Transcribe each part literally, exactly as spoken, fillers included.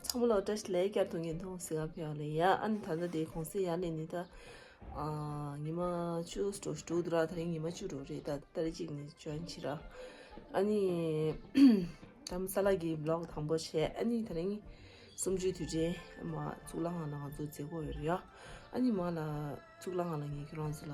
ཚང་མ་ལ་བཀྲ་ཤིས་བདེ་ལེགས། བསྐྱར་དུ་བརྙན་ཐུང་གཟིགས་ག་ཕེབས་ལེ་ཡ། ཨ་ནི་ད་ལྟ་དེ་གུང་སེང་ཡར་སླེབས་ནི་ད། ཨ། ཉི་མ་བཅུ་འགྲོ་འགྲོ་འདུག་ར། དེ་རིང་ཉི་མ་བཅུ་འགྲོ་རེད། ད་ཏ་རིག་གཅིག་ནས་ཇོ་ཡིན་བྱས་ར། ཨ་ནི་ད་མ་ས་ལ་གི་བི་ལོག་དང་པོ་བྱས། ཨ་ནི་དེ་རིང་གསུམ་བཅུའི་དུས་དྲན་མ་གཙུག་ལག་ཁང་ལ་ང་ཚོ་མཛད་སྒོ་ཡོད་རེད་ཡ། ཨ་ནི་མ་ལ་གཙུག་ལག་ཁང་ལ་ངས་ཁྱོད་རང་ཚོ་ལ་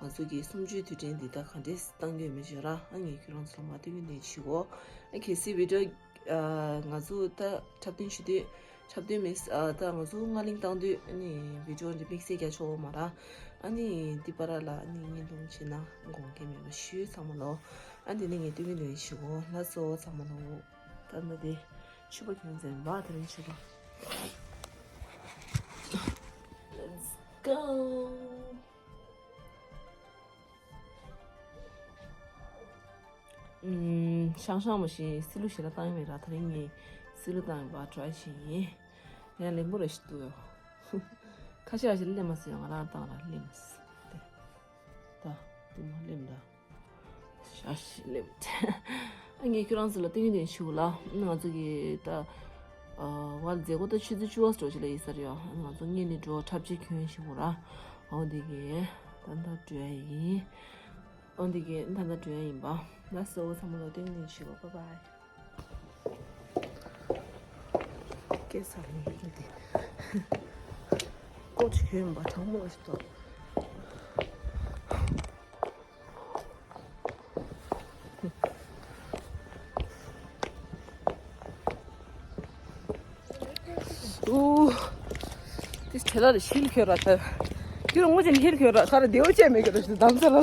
ང་ཚོ་གི་གསུམ་བཅུའི་དུས་དྲན་འདི་ད་ག་འདྲས་བཏང་གི་ཡོད་མེད་བརྗོད་ར། ཨ་ངས་ཁྱོད་རང་ཚོ་ལ་མ་སྟོན་གི་ནས་བྱེད་གོ། ཨ་གལ་སྲིད་བི་ཌི་ཡོ་ཨ་ང་ཚོ་ད་འཁྲབ་སྟོན་ཞུ་དུས་འཁྲབ་སྟོན་མེད་ཨ་ད་ང་ཚོ་སྔ་གླིང་བཏང་དུས་ཨ་ནི་བི་ཌི་ཡོ་འདི་དམིགས་བསལ་རྒྱག་ཆོག་གི་མ་ར། ཨ་ནི་འདི་པ་ར་ལ་ཨ་ནི་བརྙན་ཐུང་བྱེད་ན་དགོངས་འགལ་མེད་པ་ཞུ། ཚང་མ་ལོ། ཨ་འདི་ནི་ངས་སྟོན་གི་ནས་བྱེད་གོ། ལགས་སོ་ཚང་མ་ལོ། ད་ནི་དེ་ཕྱུ་པ་ཁྱོད་ཚན་བ་དེ་རིང་ཕྱུ་པ། Let's go. ཨུམ། ཤང་ཤང་མ་ཤེས་སི་ལུ་ཞེ་དྲག་བཏང་ཡོད་མེད་ར། དེ་རིང་ངས་སི་ལུ་བཏང་ཡོད་པ་ཊི་རའི་བྱས་ཡིན། ཡང་ལེགས་པོ་རེ་ཞིག་འདུག་ཡོ། ཁ་ཤས་ཁ་ཤས་སླེབས་མ་སོང་ཡོ། ང་རང་བཏང་ར་སླེབས་མ་སོང་། དེ་ད་དེ་མ་སླེབས་ར། ཤ་ཤི་ལེབ། ཨ་ངས་ཁྱོད་རང་ཚོ་ལ་སྟོན་གི་དེ་ཞུ་ལ། ང་ཚོ་གི་ད་ཨ་བར་མཛད་སྒོ་ད་ཆུ་ཚོད་བཅུ་པ་འགྲོ་ཅི་ལ་ཡིན་ས་རེད་ཡ། ང་ཚོ་ངེད་ནས་འགྲོ་འཁྲབ་ཆས་གྱོན་ཞིག་གོ་ར། འོ་འདི་གི་ད་ད་འགྲོ་ཡ་ཡིན། འོ་འདི་གི་ད་ད་འགྲོ་ཡ་ཡིན་པ། ལགས་སོ་ཚང་མ་ལ་སྟོན་གི་དེ་ཞུ་གོ། Bye bye. སྐད་ས་རིང་རིང་དེ། ཀོ་ཆུ་གྱོན་པ་གྲང་མོ་ཞིག་ཏོ། ཨུ། དེ་ཁྲེ་ལ་རེ་ཤིལ་ཁྱོད་ར་ད། ཁྱོད་ར་ངོ་ཅན་ཤིལ་ཁྱོད་ར་ཁ་ར་དེའུ་ཅན་མེད་ཁྱོད་ར་ཞིག་དམ་ཚ་ལ།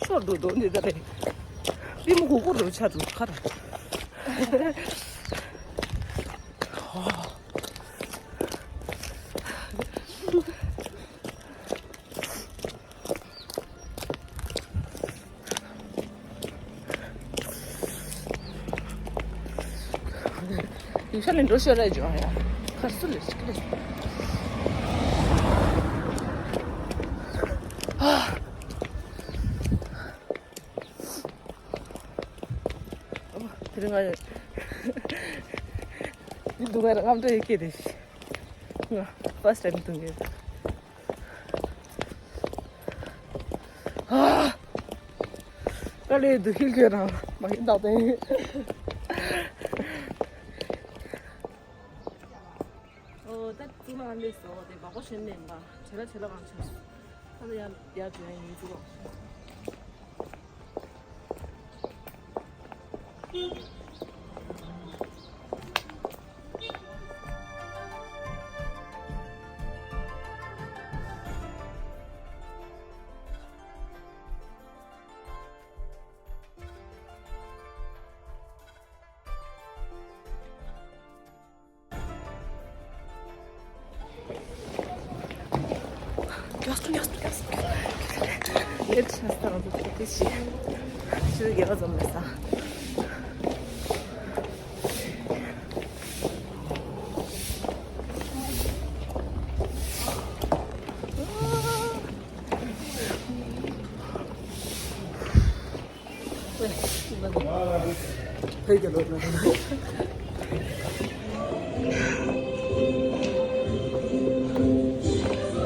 ཤོར་འགྲོ་འདུག་འདི་ད་རེད། པི་མོ་གུག་གུག་རུ་ཆ་འདུག་ཁ་ར། ཡིག་ཤ་ལེན་འགྲོ་ཤོར་ར་ཇོ་ཡ། ཁར་སུ་ལེ་ཤི་ལེ། དེ་རིང་ང་འདི་འདུག་ག་ར་རྔམ་སྐྲག་ཡི་གེ་རེད། ང་first time འདུག་གི། ཨ། དཀའ་ལས་འདུག་ཁྱེད་ཁྱོད་རང་མ་ཡིན་བདག་དོན། ཨོ་ད་ཙུ་ལ་ལས་སོ་དེ་བག་གོ་ཞོན་ནས་འབའ་བྱེ་ལ་བྱེ་ལ་གང་ཆོད། ད་ལ་ཡ་ཡ་བྱོན་ཡིན་ཙུ་གོ།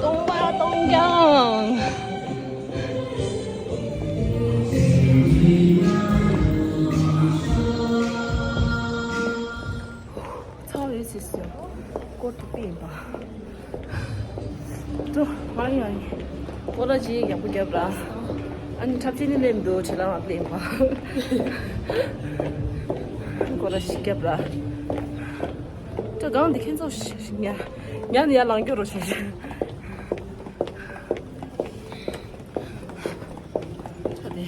སྟོང་པ་སྟོང་རྐྱང་། ཚ་བའི་ཚིགས་སུ་སྐོར་ཐུག་པ་ཡིན་པ། ཏོ། ཨ་ཡ་ཡ། སྐོར་ར་ཅིག་ཡག་པོ་བརྒྱབ་ར། ཨ་ནི་འཁྲབ་ཆས་ནི་སླེབས་འདུག་བྱེ་ལ་མ་སླེབས་པ། སྐོར་ར་ཞིག་བརྒྱབ་ར། ཏོ་སྒང་འདི་ཁྱེད་ཚོ་ཉ་ཉ་ནི་ཡར་ལངས་རྒྱུ་རོ་ཞེས་ཞེས། ད་དེ།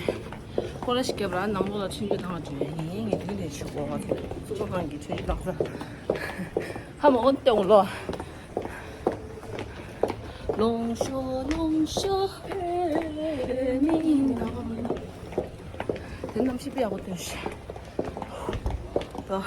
སྐོར་ར་ཞིག་བརྒྱབ་ར་ནང་ལོགས་ལ་ཁྲིད་རྒྱུ་དང་བྲལ་ཡིན། ངས་དེ་ལས་ཆུ་གོ་བ་ཚོ་གཙུག་ལག་ཁང་གི་ཁྲིད་རྒྱུ་དང་ས། ཧ་མ་འོན་ཏེ་འོང་ལོ། ལོང་ཤོ་ལོང་ཤོ་ཧེ་མིན་ནམ། དེ་གནམ་གཤིས་དཔེ་ཡག་པོ་སྟོན་ཤེས། ད།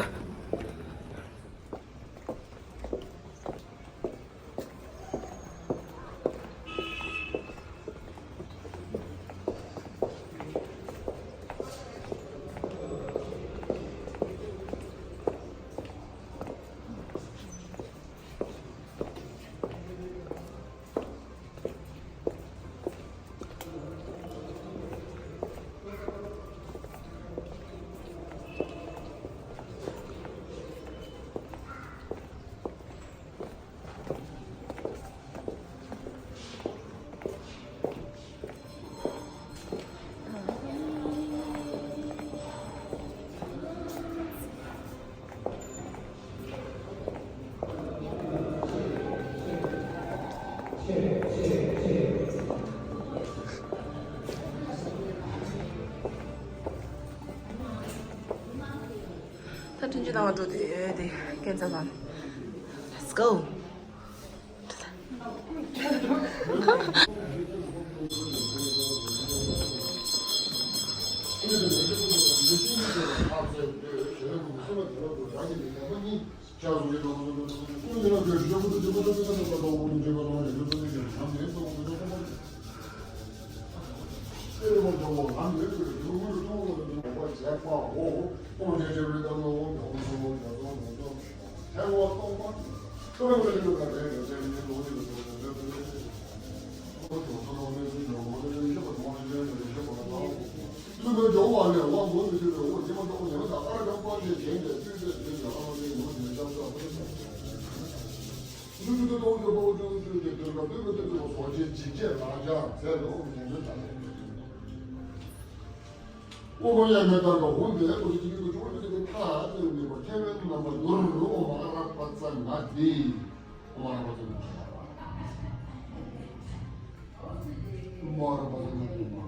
ད་ཐུན་ཅི་དང་བ་འགྲོ་དེ་ཡོད་དེ་ཁྱེད་ཚ་ལ། Let's go. དབུ་མ་ཡ་མེད་ལྟར་ག་འོང་བའི་སྐུ་ཚེ་གཅིག་གི་ཐག་ནས་ནི་མི་པ་ཐེ་ཝན་རྣམ་པ་ཡུར་ཨོ་མ་ར་པ་ཙ་ང་ཏི་ཨོ་མ་ར་པ་ཙ་ང་ཏི་ཨོ་མ་ར་པ་ཙ་ང་ཏི་ཨོ་མ་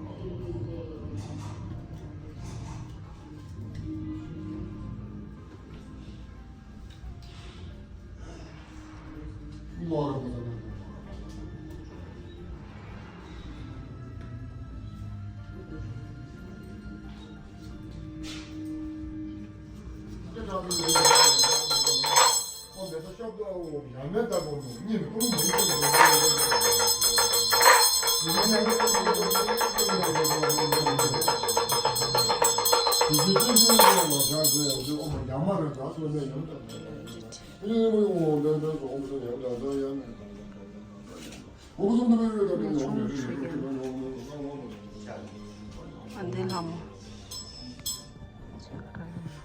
ར་པ་ཙ་ང་ཏི། ཨ་འདི་ལྷ་མོ།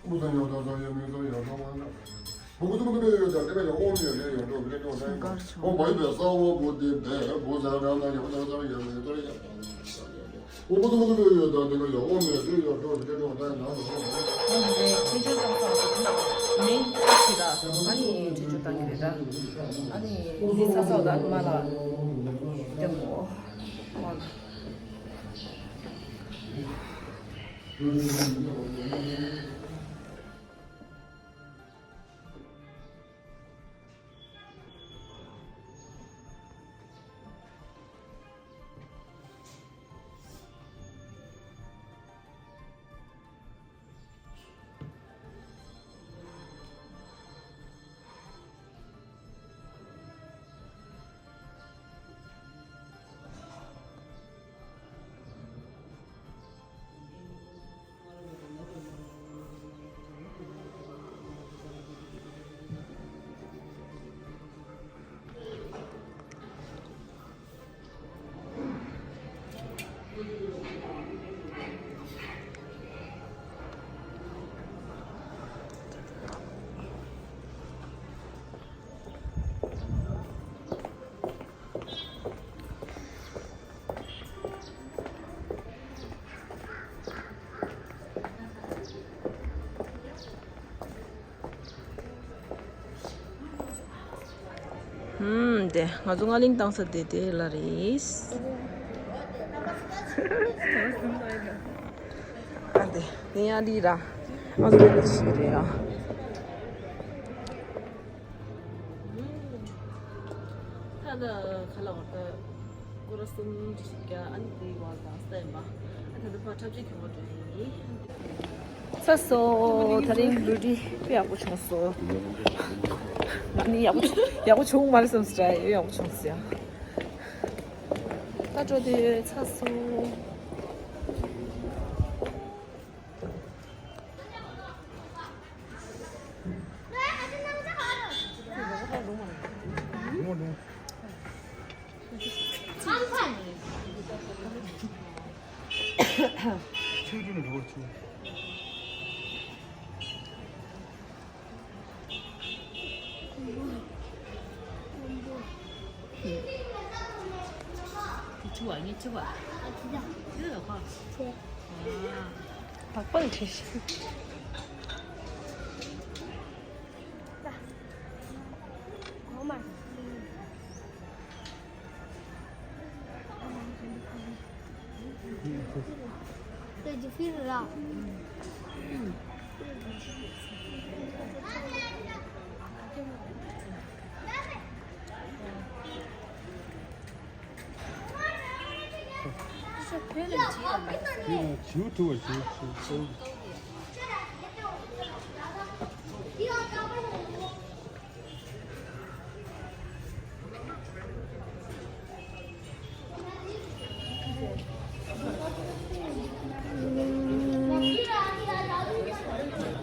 ཨ་ནི་འདི་ཁྲིད་སྦྱོར་བཏང་ས་དེ་ན་མིང་ཁ་ཕྱེ་ར། ཨ་ནི་འདི་ས་ས་ད་མ་ལ་དེ་མོ། ཧུམ། དེ་ང་ཚོ་ང་གླིང་བཏང་ས་དེ་དེ་ལ་རེད། ཨ་དེ་དེ་ཡང་ལི་ར། ང་ཚོ་ལི་ར་ཞིག་རེད་ཨ། ད་ལྟ་ཁ་ལག་བར་ད་སྐོར་ར་གསུམ་འདྲ་ཞིག་རྒྱག་ཨ་ནི་དེའི་བར་དང་སྟན་པ། ཨ་ད་ལྟ་ཕར་འཁྲབ་ཆས་གྱོན་པ་འགྲོ་ཡིན། ཚར་སོང་། ད་རིང་བློ་གྲོས་དཔེ་ཡག་པོ་བྱུང་སོང་། ང་ནི་ཡག་པོ་ཡག་པོ་བྱུང་མ་རེད་བསམ་སོང་། ཡག་པོ་བྱུང་སོང་ཡ། ད་འགྲོ་དུས་ཚར་སོང་། ཁྱོད་ལ་བྱིས་ཡོད་མ་རེད། ཁྱོད་ལ་བྱིས་ཐུབ་པ་བྱིས་ཐུབ།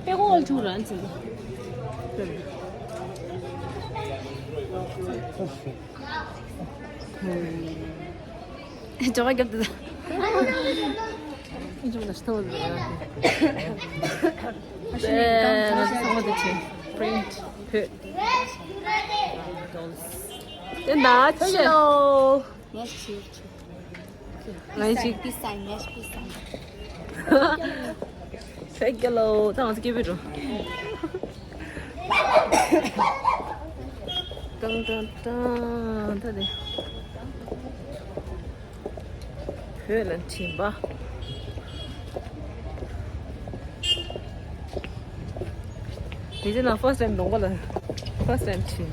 པེ་ཀོང་ཨོལ་ཆུང་རང་ཚོ། ཇོ་ཁ་རྒྱབ་དུ། ཨེ་ང་ཚོ་ཚང་མ་དེ་ཆེ། པྲིན་ཊི་བོད། དེ་ན་ཆེ། ངས་ཆེ་ཆེ། ང་ཡི་ཅིག་པི་སང་ངས་པི་སང་། ཕེག་གི་ལོ་ད་ང་ཚོ་སྐད་འབོད་འགྲོ། ཏང་ཏང་ཏང་། ད་དེ་བོད་ལ་ཕྱིན་པ། དེ་རྗེས་ན་first time གདོང་པ་ལ་first time ཕྱིན།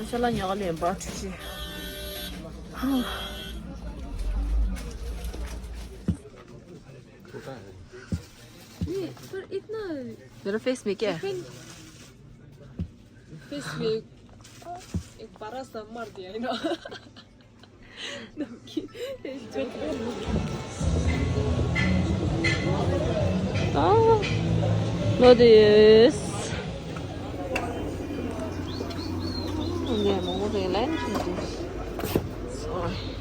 ཤ་ལ་ཉག་ལེན་པ་ཁྲི་ཆི། ये पर इतना मेरा फेस में क्या है? फेस में एक बड़ा सा मार दिया है ना। ཨ། ལོ་དེ་ཡོད། ངས་མང་པོ་རེད་ལན་བྱེད་དུས། སོ་རི།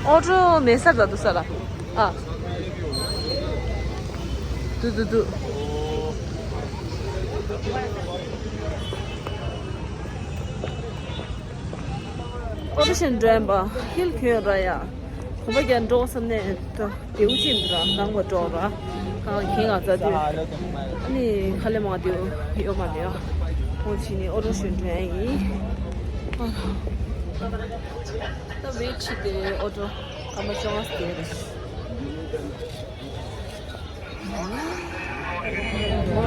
ཨོ་ཊོ་མེད་ས་རེད་འདུག་ས་ལ། ཨ། དུ་དུ་དུ། ཨོ་ཊོ་ཞིག་འགྲོ་ཡིན་པ། ཧིལ་ཁྱོད་ར་ཡ། གོམ་པ་རྒྱག་འགྲོ་བསམ་ནས་ད་དེའུ་ཅིག་འདུག་ར་ནང་པ་འགྲོ་ར། གང་ཁྱེད་ང་ཚ་དུས། ཨ་ནི་ཁ་ལས་མང་དེའུ་ཡོད་མ་རེད་ཡ། ཁོང་ཕྱིན་ནས་ཨོ་ཊོ་ཞིག་འགྲོ་ཡ་ཡིན། ཨ། ད་བེད་ཆི་དེ་ཨོ་ཊོ་སྐར་མ་བཅོ་ལྔ་དེ་རེད།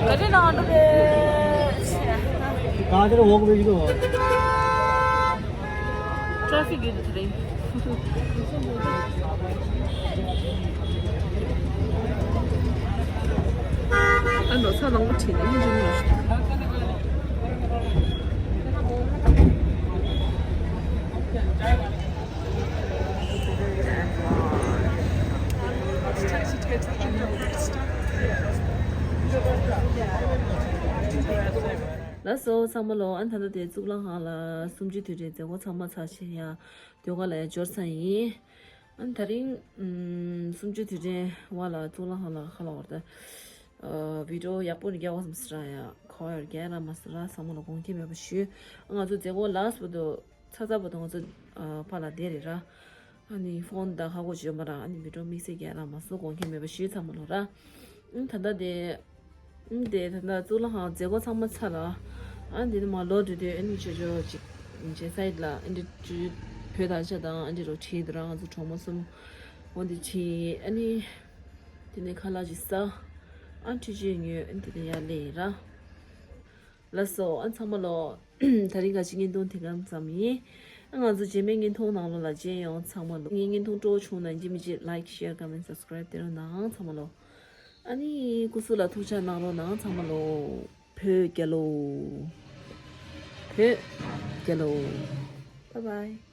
ག་རེ་ལ་འགྲོ་རེད། ག་རེ་འོག་བེད་ཀྱི་འདུག་ཊ་ཕིག་ཡོད་དེ་རེད། ཨ་ནོ་ཚ་ནང་པོ་ཁྲིད་ནས་ཡིན་འཇུག་ནོ། ལགས་སོ་ཚང་མ་ལོ། ཨ་ད་ལྟ་དེ་གཙུག་ལག་ཁང་ལ་གསུམ་བཅུའི་དུས་དྲན་མཛད་སྒོ་ཚང་མ་ཚར་ཕྱིན་ཡ། ཟློས་གར་ལ་ཡ་འབྱོར་ཚར་ཡིན། ཨ་ད་རིང་ཨམ་གསུམ་བཅུའི་དུས་དྲན་བ་ལ་གཙུག་ལག་ཁང་ལ་ཁ་ལ་བར་དུ་ཨ་བི་ཌི་ཡོ་ཡག་པོ་ནི་རྒྱག་བ་སམ་སི་ར་ཡ། ཁོ་ཡར་རྒྱག་ར་མ་སི་ར། ཚང་མ་ལ་དགོངས་འགལ་མེད་པ་ཞུ། ང་ཚོ་མཛད་སྒོ་ལ་སུ་དུ། ཚ་ཚ་བོ་དང་ཚོ་ཨ་ཕ་ལ་དེ་རེད་ར། ཨ་ནི་ཕོན་དང་ཧ་གོ་བྱོན་པ་ར། ཨ་ནི་བི་ཌི་ཡོ་དམིགས་བསལ་རྒྱག་ར་མ་སོ་དགོངས་འགལ་མེད་པ་ཞུས་ཚང་མ་ལོ་ར། ཨ་ད་ལྟ་དེ། ཨ་དེ་ད་ལྟ་གཙུག་ལག་ཁང་མཛད་སྒོ་ཚང་མ་ཚར་ར། ཨ་འདི་ནི་མ་ལོ་དུས་དུས་ཨ་ནི་ཆོས་ཆོས་ཅིག་ཇེ་སའིད་ལ་ཨ་འདི་ཅུ་བོད་དར་ཆ་དང་ཨ་འདི་རུ་ཁྲིད་དུ་ར། ང་ཚོ་གྲོགས་མོ་གསུམ་འོ་འདི་ཁྲིད། ཨ་ནི་དེ་ནས་ཁ་ལག་ཅིག་ཟ། ཨ་འཕྲུལ་ཆས་ཉོས། ཨ་འདི་ནས་ཡར་སླེབས་ར། ལགས་སོ། ཨ་ཚང་མ་ལོ། ད་རིང་ག་ཅི་བརྙན་ཐུང་དེ་གམ་ཙམ་ཡིན། ཨ་ང་ཚོ་རྗེས་མའི་བརྙན་ཐུང་ནང་ལོ་ལ་མཇལ་ཡོང་། ཚང་མ་ལོ། ངའི་བརྙན་ཐུང་སྤྲོ་བོ་བྱུང་ན་ཡིན་གཅིག་མིན་གཅིག་ལའིཀ་ཤེར་ཀོ་མེན་སབ་སི་ཀ་རབ་དེ་རུ་གནང་། ཚང་མ་ལོ། ཨ་ནི་སྐུ་གཟུགས་ལ་ཐུགས་ཅག་གནང་རོགས་གནང་། ཚང་མ་ལོ། བོད་རྒྱལ་ལོ། བོད་རྒྱལ་ལོ། བཱའི་བཱའི།